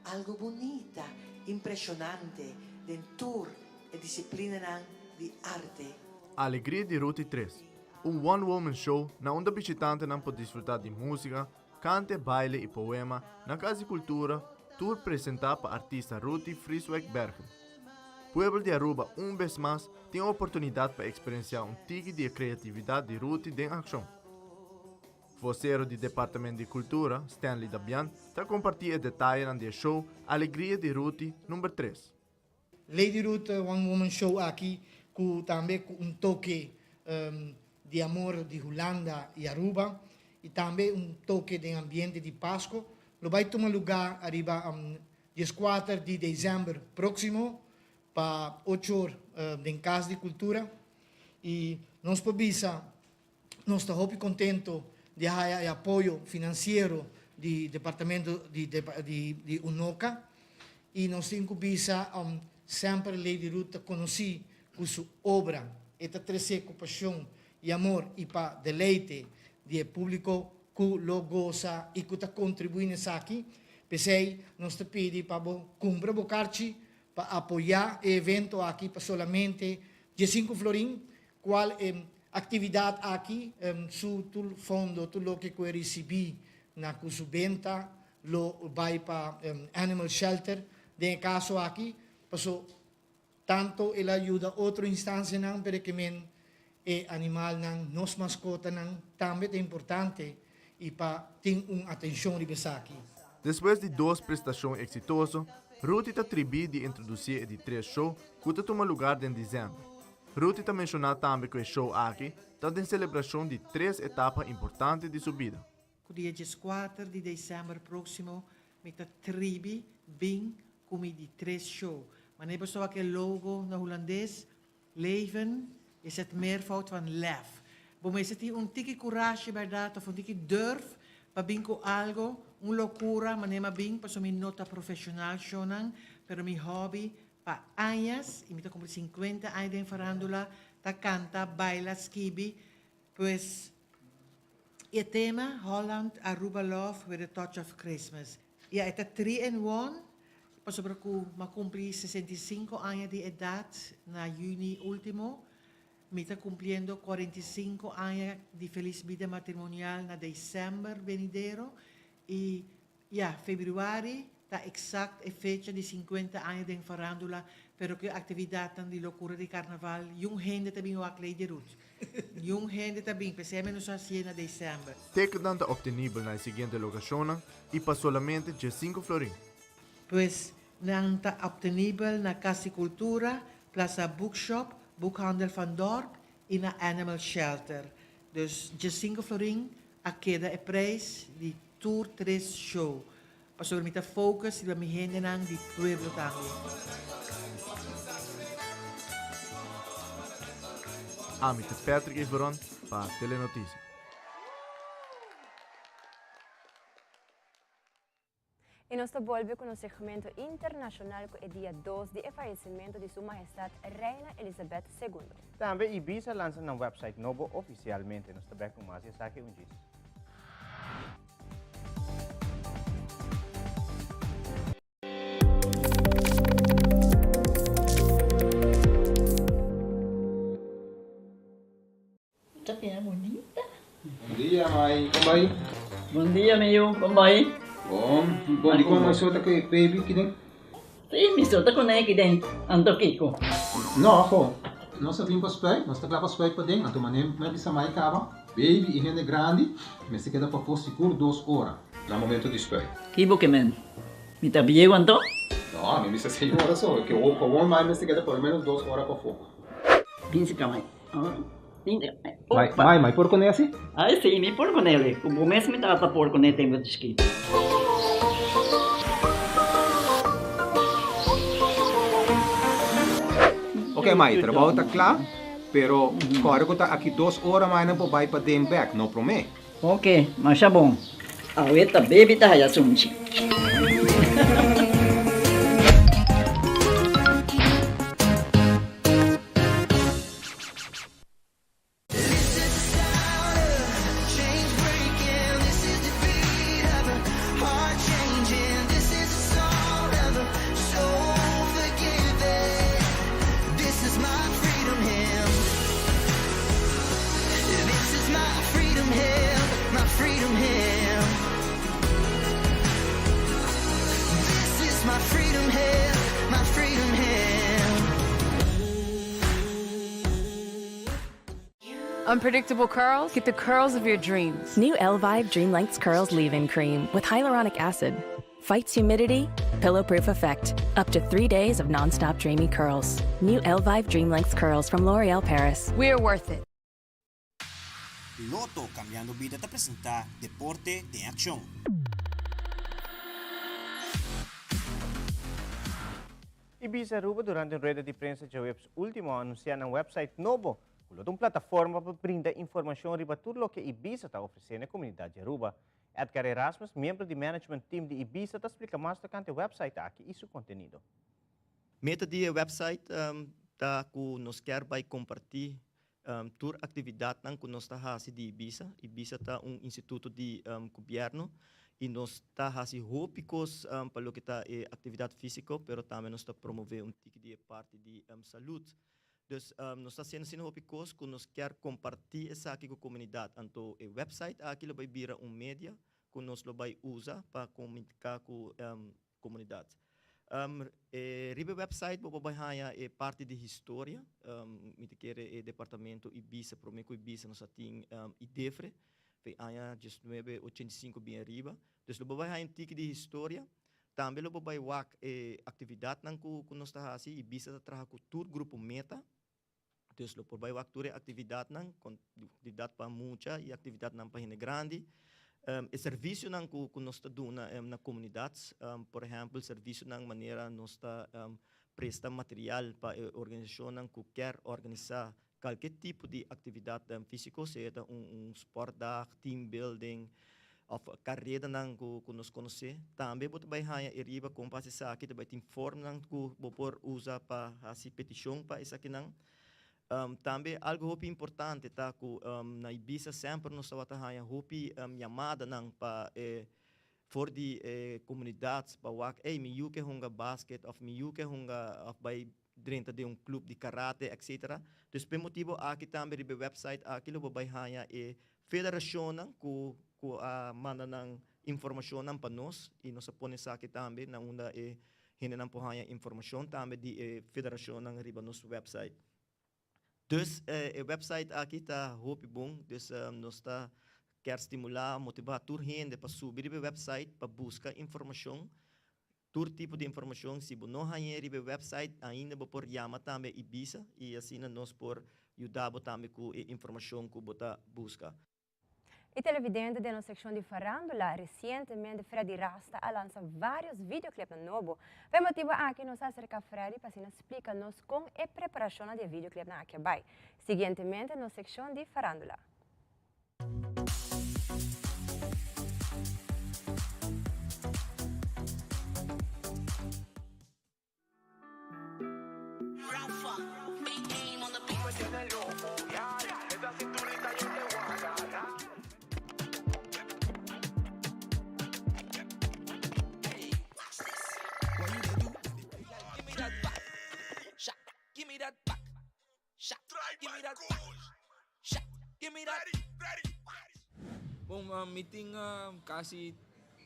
Algo bunita, impresionante den tur e disciplinanan di arte. Alegria di Ruti tres, un one woman show na unda bishitantenan por disfruta di musica, cante, baile y poema na Cas di Cultura, tur presenta pa artista Ruti Frieswijk Bergen. Pueblo di Aruba un bes mas tin oportunidad pa experiencia un tiki di e creatividad di Ruti den accion. Vocero di Departamento di Cultura, Stanley Dabian, ta comparti e detayenan di e show Alegria di Ruti number tres. Lady Ruth One Woman Show aki cu tambe cu un toke di amor di Hulanda y Aruba y tambe un toke den ambiente di Pasco lo bay tuma lugar ariba. 14 di december proximo pa ocho or den Cas di Cultura y nos por bisa nos ta hopi contento di a haya e apoyo financiero di departamento di di UNOCA y nos tin cu bisa semper Lady Ruth ta conoci cu su obra e ta trece cu pasion y amor y pa deleite di e publico cu lo goza y cu ta contribui na esaki. P'esey nos ta pidi pa bo cumpra bo carchi pa apoya e evento aki pa solamente diesinku florin, cual e actividad aki su tur fondo, tur loke cu e ricibi na cu su benta lo bay pa Animal Shelter den e caso aki, paso tanto el a yuda otro instancianan pero ke men e animalnan, nos mascotanan tambe ta importante y pa tin un atencion riba esaki. Despues di dos prestacion exitoso, Ruthie ta tribi di introduci e di tres show cu ta tuma lugar den december. Ruthie ta menciona tambe cu e show aki ta den celebracion di tres etapa importante di su bida. Ku dia dieskuater di desèmber próksimo mi ta tribi bin ku mi di tres show. Manera bo sa wak e logo na hulandes, Leven is het meervoud van lef. Bo mester tin un tiki kurashi bèrdat òf un tiki durf pa bin ku algo, un lokura manera mi a bin pasobra mi no ta profeshonal shownan, pero mi hòbi pa añas i mi ta kumpli sinkuenta aña den farándula ta kanta, baila, skibi, pues E tema, Holland Aruba Love with a Touch of Christmas. Ya e ta three in one, pasobra cu m'a cumpli 65 aña di edad na juni ultimo. Mi ta cumpliendo 45 aña di feliz bida matrimonial na december venidero y Ya, februari ta exact e fecha di 50 aña den farandula, pero cu e actividadnan di locura di carnaval, niun hende ta bin wak Lady Ruth. Niun hende ta bin, p'esei mi no sa hacié na december. Ticketnan ta obtenibel na e siguiente locacionnan y pa solamente diescinco florin. Pues, nan ta obtenibel na Cas di Cultura, Plaza Bookshop, Boekhandel Van Dorp y na Animal Shelter. Dus diescinco florin a keda e prijs di Tur tres show. Pasobra mi ta focus riba mi hendenan di pueblo tambe. Ami ta Patrick Everon pa Telenoticia. Y nos ta bolbe cu nos segmento internacional cu e dia dos di e fayecimento di Su Mahestad Reina Elizabeth Segundo. Tambe Ibiza a lansa nan website nobo oficialmente. Nos ta bek cu mas di esaki un djis. Ta bira bunita. Bon dia, mai. Kon bai? Bon dia, mi yu. Kon bai? Bon. Bon, di kon mai so ta ku e baby kiden? Sí, mi so ta kuné kiden. Anto kiko? No, aho. Nos a bin pa spuit. Nos ta kla pa spuit paden. Anto manera mi a bisa mai kaba, baby i hende grandi mester keda pafó sigur dos ora na momento di spuit. Ki bo ke men? Mi ta bieu anto? No, mi bisa seis ora so. Ke awor mai mester keda por lo menos dos ora pafó. Binse ka mai. Mai, mai, mai por kuné asi? Ai si, mi por kuné li. Ku bo mes mi tata por kuné tempu di chikito. Ok mai, trabou ta kla, pero kòrda ku ta aki dos ora mai nan por bai paden bèk, no promé. Ok, masha bon. Awe ta baby ta haya sunchi. Unpredictable curls? Get the curls of your dreams. New Elvive Dream Lengths Curls Leave-In Cream with hyaluronic acid. Fights humidity, pillow-proof effect. Up to 3 days of non-stop dreamy curls. New Elvive Dream Lengths Curls from L'Oreal Paris. We're worth it. Lotto Cambiando Bida ta presenta Deporte den Accion. Ibisa Aruba durante un rueda di prensa djaweps ultimo a anuncia nan website nobo cu lo ta un plataforma pa brinda informacion riba tur loke Ibisa ta ofrece na e comunidad di Aruba. Edgar Erasmus, miembro di management team di Ibisa ta splica mas tocante e website aki y su contenido. Meta di e website ta cu nos kier bay comparti tur actividadnan cu nos ta haci di Ibisa. Ibisa ta un instituto di gobierno y nos ta haci hopi cos pa loke ta e actividad fisico, pero tambe nos ta promove un tiki di e parti di salud. Dus nos ta haciendo asina hopi cos cu nos kier comparti esaki cu comunidad. Anto e website aki lo bay bira un media cu nos lo bay usa pa comunica cu comunidad. E riba e website bo por bai haña e parti di historia. Mi ta kere e departamento Ibisa, prome ku Ibisa nos a tin Idefre, fe aña diesnuebe ochenta i sinku bin ariba. Dus lo bo bai haña un tiki di historia. Tambe lo bo bai wak e aktividatnan ku nos ta hasi. Ibisa ta traha ku tur grupo meta. Dus lo por bai wak tur e aktividatnan, aktividat pa mucha i aktividatnan pa hende grandi. E servisionan ku ku nos ta duna na komunidat, por ehèmpel servisionan manera nos ta presta material pa e organisashonnan ku kier organisá kalke tipo di aktividat físiko, sea ta un sportdag, team building òf karedanan ku ku nos konosé. Tambe bo ta bai haña e riba kon pa hasi esaki, ta bai tin formnan ku bo por usa pa hasi petishon pa esakinan. Tambe algu hopi importante ta ku na Ibisa semper nos tabata haña hopi yamadanan pa e for di e komunidat pa wak, ey mi yu ke hunga basket òf mi yu ke hunga òf bai drenta den un club di karate etc. Dus p'e motibo aki tambe riba e website aki lo bo bai haña e federacionnan cu cu a manda nan informacionnan pa nos y nos a pone esaki tambe na unda e hendenan por haña informacion tambe di e federacionnan riba nos website. Dus e website aki ta hopi bon, dus nos ta kier stimula, motiva tur hende pa subi riba e website pa busca informacion Tur tipo di informacion, si bo no hañ'é riba e website, ainda bo por yama tambe i bisa i asina nos por yuda bo tambe ku e informacion ku bo ta buska. E televidente den nos seccion di farandula, recientemente Freddy Rasta a lansa varios videoclipnan nobo. Pa e motibo aki nos a acerca Freddy pa asina splica nos con e preparacionnan di e videoclipnan aki a bay. Siguientemente nos seccion di farandula. Bon, mi tin casi,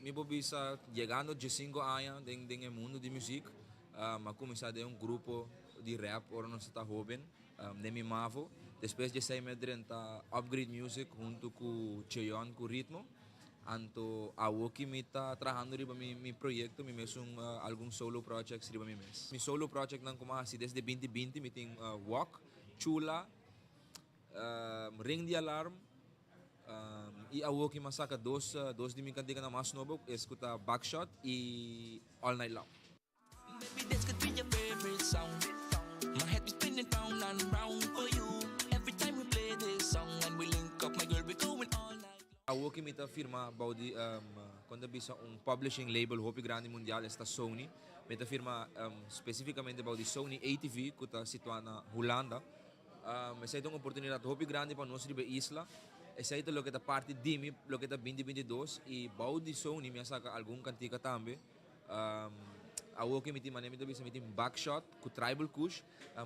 mi por bisa, yegando diescinco aña den den e mundo di muziek. Mi a cuminsa den un grupo di rap ora nos ta hoben, den mi mavo. Despues di esey mi a drenta Upgrade Music hunto cu Cheyon cu Ritmo. Anto awoki mi ta trahando riba mi mi proyecto, mi mes un algun solo projects riba mi mes. Mi solo projectnan cu mi a haci desde binti binti mi tin Walk, Chula, Ring di Alarm y awoki mi a saca dos dos di mi canticanan mas nobo es cu ta Backshot y All Night Long. Baby, this could be your favorite song. My head be spinning round and round for you. Every time we play this song and we link up, my girl, we going all night. Awoki mi ta firma bou di kon ta bisa un publishing label hopi grandi mundial esta Sony. Mi ta firma specificamente bou di Sony ATV cu ta situa na Hulanda. Esey ta un oportunidad hopi grandi pa nos riba e isla. Esey ta loke ta parti di mi loke ta binti binti dos y bou di Sony mi a saca algun cantica tambe. Awor ke mi tin manera mi ta bisa mi tin Backshot ku Tribal Kush.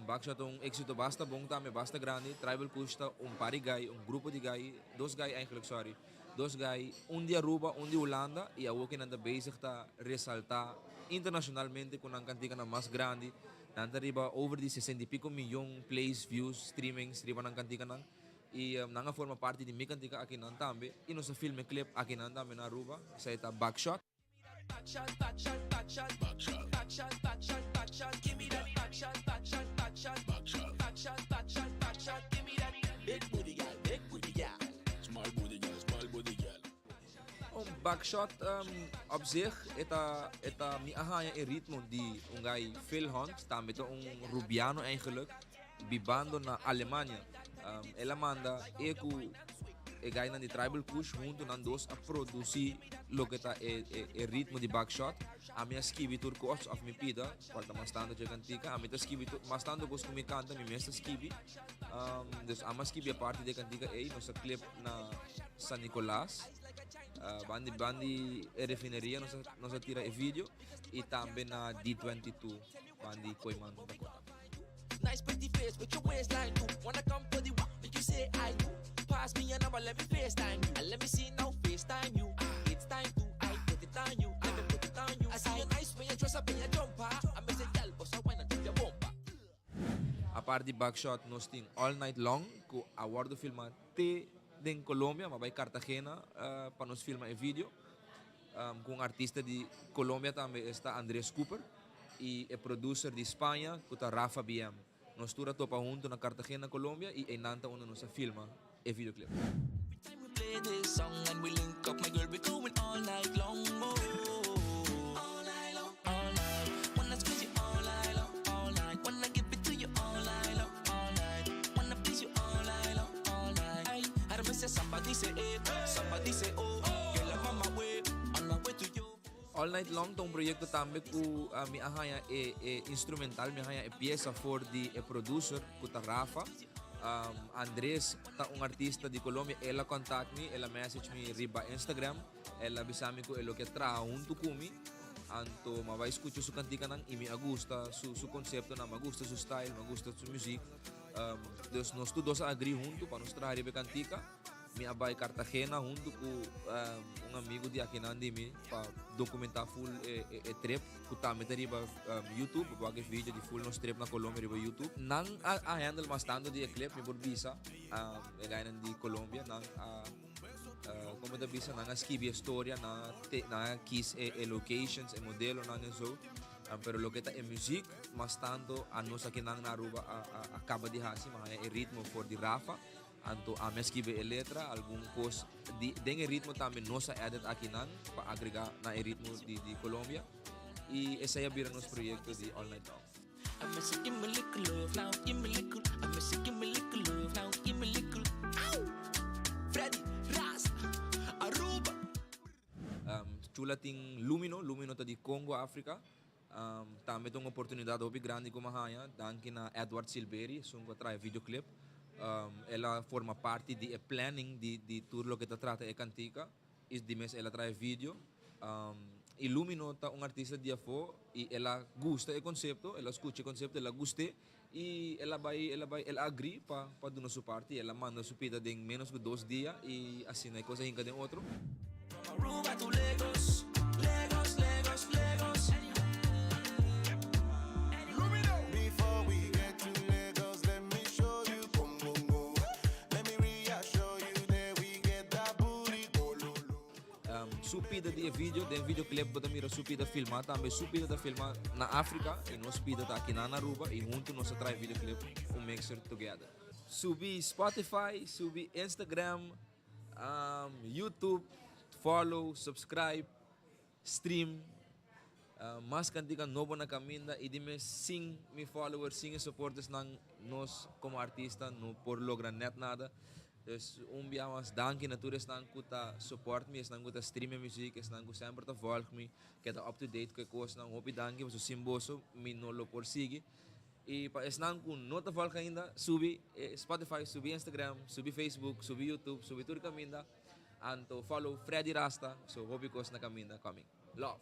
Backshot ta un éksito basta bon tambe, basta grandi. Tribal Kush ta un par di gai, un grupo di gai, dos gai eigenlijk sorry, dos gai, un di Aruba, un di Hulanda i awor ke nan ta bezig ta resaltá internashonalmente ku nan kantikanan mas grandi. Nan ta riba over di sesenta i piko miyon plays, views, streamings riba nan kantikanan i nan a forma parti di mi kantika akinan tambe i nos a filma e clip akinan tambe na Aruba, esei ta Backshot. Backshot um, op zich, e ta, e ta, mi a haña e ritmo di un guy Phil Hunt, tambe ta un Rubiano eigenlijk, bibando na Alemania. Um, el a manda e ku e guynan di Tribal Kush huntu nan dos a produci loke ta e, e, e ritmo di Backshot. Ami a skibi tur kos of mi pida, cual ta mas tanto dje cantica. Ami ta skibi tur, mas tanto kos ku mi canta, mi mes ta skibi. Um, dus ami a skibi e parti di e cantica ei, nos a clip na San Nicolas. Uh, bandi bandi e refineria nos a, nos a tira e video y tambe na D22 bandi Kooiman Dakota. Nice pretty face with your waistline too. Wanna come for the make you say I do. Pass me your number, let me FaceTime you. And let me see now FaceTime you. It's time to I put it on you. Let me put it on you. I see you nice when you dress up in your jumper. I miss a girl, but so why not drop your bumper? Apart di Backshot nos tin All Night Long ku a wòrdu filmá te den Colombia, m'a bai Cartagena pa nos filma e video ku un artista di Colombia tambe esta Andrés Cooper i e producer di Spaña ku ta Rafa BM. Nos tur a topa huntu na Cartagena, Colombia i einan ta unda nos a filma e videoclip. All Night Long ta un proyecto tambe cu mi a haña e e instrumental, mi a haña e pieza for di e producer cu ta Rafa. Andres ta un artista di Colombia, el a contact mi, el a message mi riba Instagram, el a bisa mi cu e lo ke traha hunto cu mi, anto mi a bai scucha su canticanan y mi a gusta su su conceptonan, mi a gusta su style, mi a gusta su muziek. Dus nos tur dos a agree hunto pa nos traha riba e cantica. Mi a bai Cartagena hunto cu un amigo di akinan di mi pa documenta full e, e, e trip cu tambe ta riba um, YouTube. Bo wak e video di full nos trip na Colombia riba YouTube. Nan a, a handle mas tanto di e clip, mi por bisa, um, e gainan di Colombia, nan a, uh, como ta bisa, nan a skibi e storia, nan a, te, nan a kies e, e locations, e modelonan en zo. Um, pero loke ta e muziek, mas tanto a nos akinan na Aruba a, a, a caba di hasi, ma haya e ritmo for di Rafa. Anto ami a skibi e letra, algun kos di den e ritmo tambe nos a edit akinan pa agrega na e ritmo di di Colombia y esei a bira nos proyecto di All Night Long. Chula tin Lumino, Lumino ta di Congo, Africa. Tambe ta un oportunidad hopi grandi cu mi a haña, danki na Edward Silberi, esun cu a traha e videoclip. El a forma parti di e planning di di tur loke ta trata e cantica y di mes el a traha e video. Y Lumino ta un artista di afo y el a gusta e concepto, el a scucha e concepto, el a gust'e y el a bay, el a bay, el a agree pa pa duna su parti. El a manda su pida den menos cu dos dia y asina e cos a hinca den otro. Su pida di e video, den videoclip bo ta mira su pida filma tambe. Su pida ta filma na Africa y nos pida ta aki na Aruba y hunto nos a trae videoclip un mixer together. Subi Spotify, subi Instagram, YouTube, follow, subscribe, stream. Mas cantica nobo na caminda y dime sin mi followers, sin e supportersnan nos como artista no por logra net nada. Dus un bia mas danki na tur esnan cu ta support mi, esnan cu ta stream mi muziek, esnan cu semper ta volg mi, keda up to date cu e cosnan. Hopi danki pasobra sin boso mi no lo por sigui. Y pa esnan cu no ta volg ainda, subi Spotify, subi Instagram, subi Facebook, subi YouTube, subi tur caminda. Anto follow Freddy Rasta, so hopi cos na caminda coming. Love.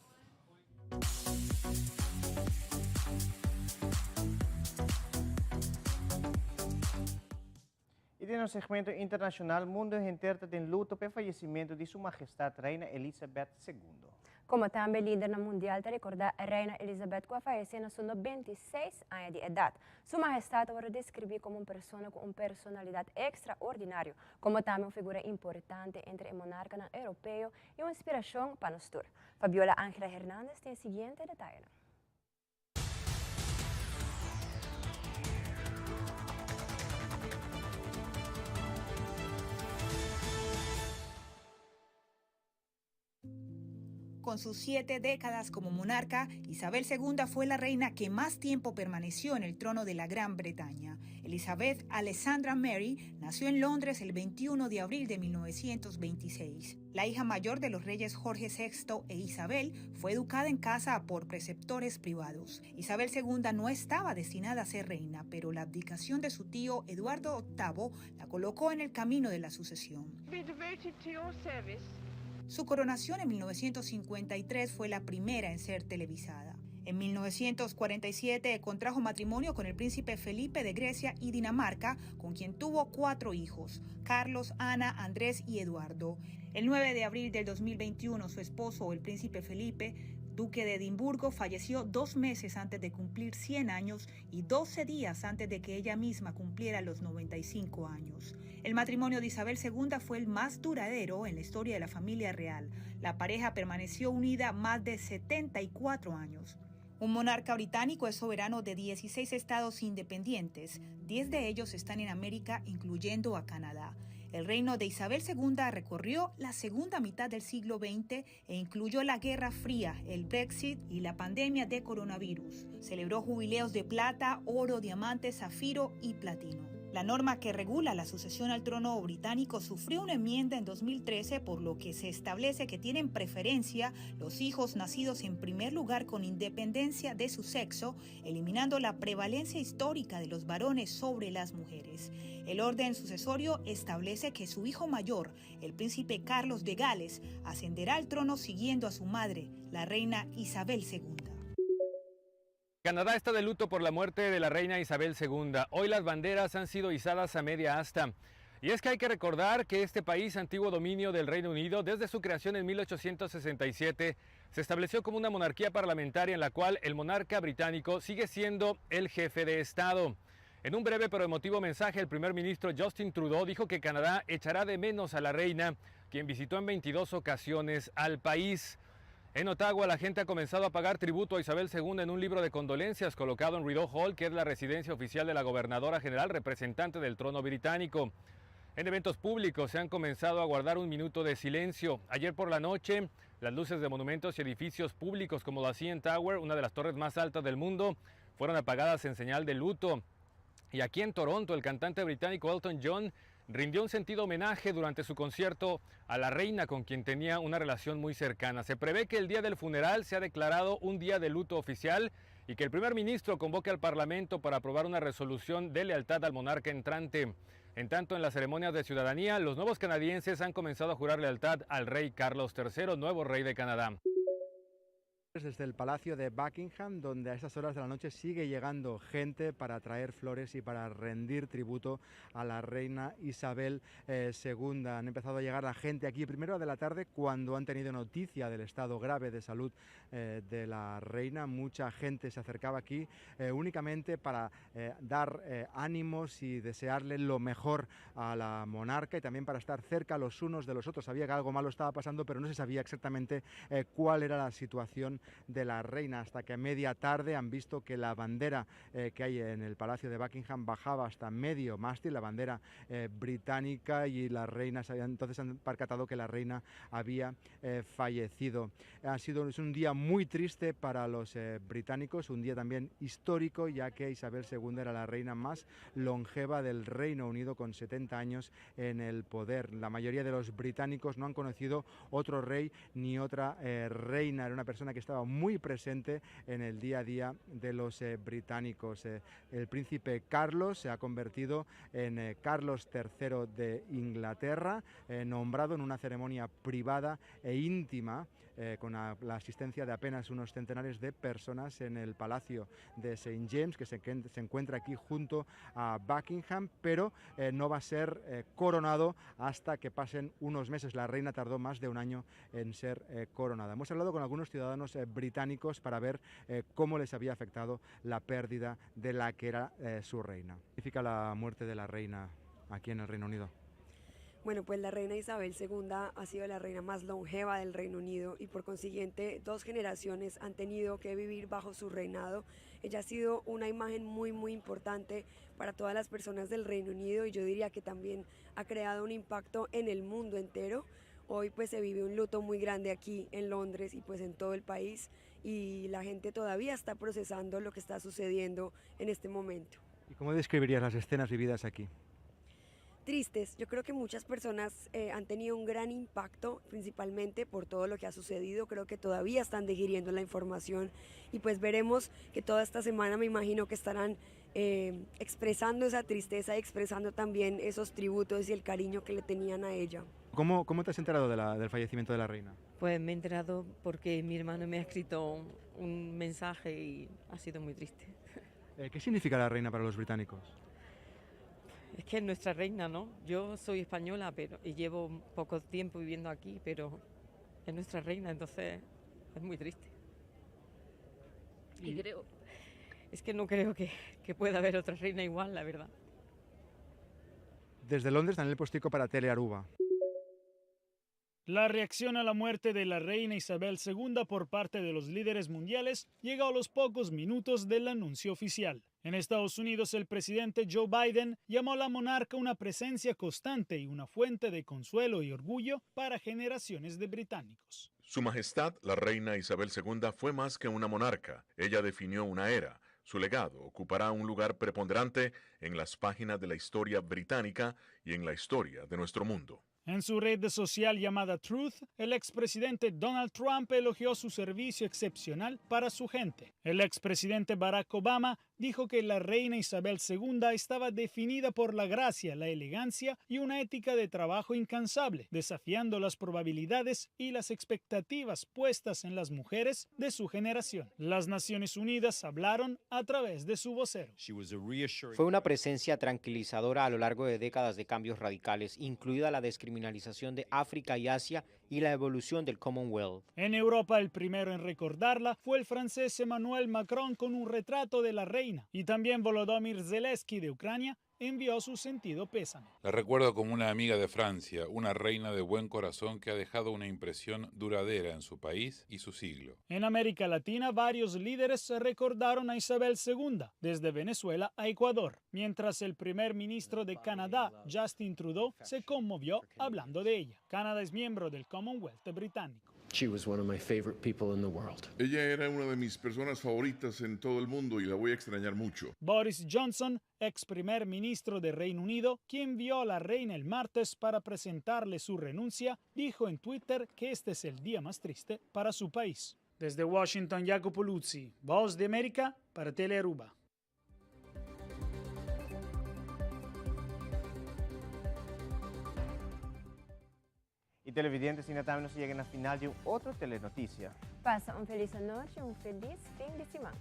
Y den nos segmento internacional, mundo henter ta den luto p'e fayecimento di Su Majestad Reina Elizabeth Segundo. Como tambe lidernan mundial ta recorda Reina Elizabeth cu a fayece na su 96 aña di edad. Su Mahestad ta wordo describi como un persona cu un personalidad extraordinario, como tambe un figura importante entre e monarcanan europeo y un inspiracion pa nos tur. Fabiola Angela Hernandez tin e siguiente detayenan. Con sus siete décadas como monarca, Isabel II fue la reina que más tiempo permaneció en el trono de la Gran Bretaña. Elizabeth Alexandra Mary nació en Londres el 21 de abril de 1926. La hija mayor de los reyes Jorge VI e Isabel fue educada en casa por preceptores privados. Isabel II no estaba destinada a ser reina, pero la abdicación de su tío Eduardo VIII la colocó en el camino de la sucesión. Su coronación en 1953 fue la primera en ser televisada. En 1947 contrajo matrimonio con el príncipe Felipe de Grecia y Dinamarca, con quien tuvo cuatro hijos, Carlos, Ana, Andrés y Eduardo. El 9 de abril del 2021, su esposo, el príncipe Felipe, duque de Edimburgo, falleció dos meses antes de cumplir 100 años y 12 días antes de que ella misma cumpliera los 95 años. El matrimonio de Isabel II fue el más duradero en la historia de la familia real. La pareja permaneció unida más de 74 años. Un monarca británico es soberano de 16 estados independientes, 10 de ellos están en América, incluyendo a Canadá. El reino de Isabel II recorrió la segunda mitad del siglo XX e incluyó la Guerra Fría, el Brexit y la pandemia de coronavirus. Celebró jubileos de plata, oro, diamante, zafiro y platino. La norma que regula la sucesión al trono británico sufrió una enmienda en 2013, por lo que se establece que tienen preferencia los hijos nacidos en primer lugar con independencia de su sexo, eliminando la prevalencia histórica de los varones sobre las mujeres. El orden sucesorio establece que su hijo mayor, el príncipe Carlos de Gales, ascenderá al trono siguiendo a su madre, la reina Isabel II. Canadá está de luto por la muerte de la reina Isabel II. Hoy las banderas han sido izadas a media asta. Y es que hay que recordar que este país, antiguo dominio del Reino Unido, desde su creación en 1867, se estableció como una monarquía parlamentaria en la cual el monarca británico sigue siendo el jefe de Estado. En un breve pero emotivo mensaje, el primer ministro Justin Trudeau dijo que Canadá echará de menos a la reina, quien visitó en 22 ocasiones al país. En Ottawa, la gente ha comenzado a pagar tributo a Isabel II en un libro de condolencias colocado en Rideau Hall, que es la residencia oficial de la gobernadora general representante del trono británico. En eventos públicos se han comenzado a guardar un minuto de silencio. Ayer por la noche, las luces de monumentos y edificios públicos como la CN Tower, una de las torres más altas del mundo, fueron apagadas en señal de luto. Y aquí en Toronto, el cantante británico Elton John rindió un sentido homenaje durante su concierto a la reina con quien tenía una relación muy cercana. Se prevé que el día del funeral sea declarado un día de luto oficial y que el primer ministro convoque al Parlamento para aprobar una resolución de lealtad al monarca entrante. En tanto, en las ceremonias de ciudadanía, los nuevos canadienses han comenzado a jurar lealtad al rey Carlos III, nuevo rey de Canadá. Desde el Palacio de Buckingham, donde a estas horas de la noche sigue llegando gente para traer flores y para rendir tributo a la reina Isabel II. Han empezado a llegar la gente aquí primero de la tarde cuando han tenido noticia del estado grave de salud de la reina. Mucha gente se acercaba aquí únicamente para dar ánimos y desearle lo mejor a la monarca y también para estar cerca los unos de los otros. Sabía que algo malo estaba pasando, pero no se sabía exactamente cuál era la situación de la reina, hasta que a media tarde han visto que la bandera que hay en el Palacio de Buckingham bajaba hasta medio mástil, la bandera británica, y la reina, entonces han percatado que la reina había fallecido. Ha sido es un día muy triste para los británicos, un día también histórico, ya que Isabel II era la reina más longeva del Reino Unido, con 70 años en el poder. La mayoría de los británicos no han conocido otro rey ni otra reina. Era una persona que estaba muy presente en el día a día de los británicos. El príncipe Carlos se ha convertido en Carlos III de Inglaterra, nombrado en una ceremonia privada e íntima, con la asistencia de apenas unos centenares de personas en el Palacio de St. James, que se encuentra aquí junto a Buckingham, pero no va a ser coronado hasta que pasen unos meses. La reina tardó más de un año en ser coronada. Hemos hablado con algunos ciudadanos británicos para ver cómo les había afectado la pérdida de la que era su reina. ¿Qué significa la muerte de la reina aquí en el Reino Unido? Bueno, pues la reina Isabel II ha sido la reina más longeva del Reino Unido y por consiguiente dos generaciones han tenido que vivir bajo su reinado. Ella ha sido una imagen muy, muy importante para todas las personas del Reino Unido y yo diría que también ha creado un impacto en el mundo entero. Hoy pues se vive un luto muy grande aquí en Londres y pues en todo el país y la gente todavía está procesando lo que está sucediendo en este momento. ¿Y cómo describirías las escenas vividas aquí? Tristes. Yo creo que muchas personas eh, han tenido un gran impacto, principalmente por todo lo que ha sucedido. Creo que todavía están digiriendo la información y pues veremos que toda esta semana me imagino que estarán eh, expresando esa tristeza y expresando también esos tributos y el cariño que le tenían a ella. ¿Cómo, cómo te has enterado de la, del fallecimiento de la reina? Pues me he enterado porque mi hermano me ha escrito un mensaje y ha sido muy triste. Eh, ¿Qué significa la reina para los británicos? Es que es nuestra reina, ¿no? Yo soy española pero, y llevo poco tiempo viviendo aquí, pero es nuestra reina, entonces es muy triste. Y creo, es que no creo que, que pueda haber otra reina igual, la verdad. Desde Londres, Daniel Postico para Telearuba. La reacción a la muerte de la reina Isabel II por parte de los líderes mundiales llega a los pocos minutos del anuncio oficial. En Estados Unidos, el presidente Joe Biden llamó a la monarca una presencia constante y una fuente de consuelo y orgullo para generaciones de británicos. Su Majestad, la reina Isabel II, fue más que una monarca. Ella definió una era. Su legado ocupará un lugar preponderante en las páginas de la historia británica y en la historia de nuestro mundo. En su red social llamada Truth, el expresidente Donald Trump elogió su servicio excepcional para su gente. El expresidente Barack Obama dijo que la reina Isabel II estaba definida por la gracia, la elegancia y una ética de trabajo incansable, desafiando las probabilidades y las expectativas puestas en las mujeres de su generación. Las Naciones Unidas hablaron a través de su vocero. Fue una presencia tranquilizadora a lo largo de décadas de cambios radicales, incluida la descriminalización de África y Asia y la evolución del Commonwealth. En Europa, el primero en recordarla fue el francés Emmanuel Macron con un retrato de la reina y también Volodymyr Zelensky de Ucrania envió su sentido pésame. La recuerdo como una amiga de Francia, una reina de buen corazón que ha dejado una impresión duradera en su país y su siglo. En América Latina, varios líderes recordaron a Isabel II, desde Venezuela a Ecuador, mientras el primer ministro de Canadá, Justin Trudeau, se conmovió hablando de ella. Canadá es miembro del Commonwealth británico. She was one of my favorite people in the world. Ella era una de mis personas favoritas en todo el mundo y la voy a extrañar mucho. Boris Johnson, ex primer ministro de Reino Unido, quien vio a la reina el martes para presentarle su renuncia, dijo en Twitter que este es el día más triste para su país. Desde Washington, Jacopo Luzzi, Voz de América para Telearuba. Y televidente, asina tambe nos a yega na final di un otro Telenoticia. Pasa un feliz anochi, un feliz fin di siman.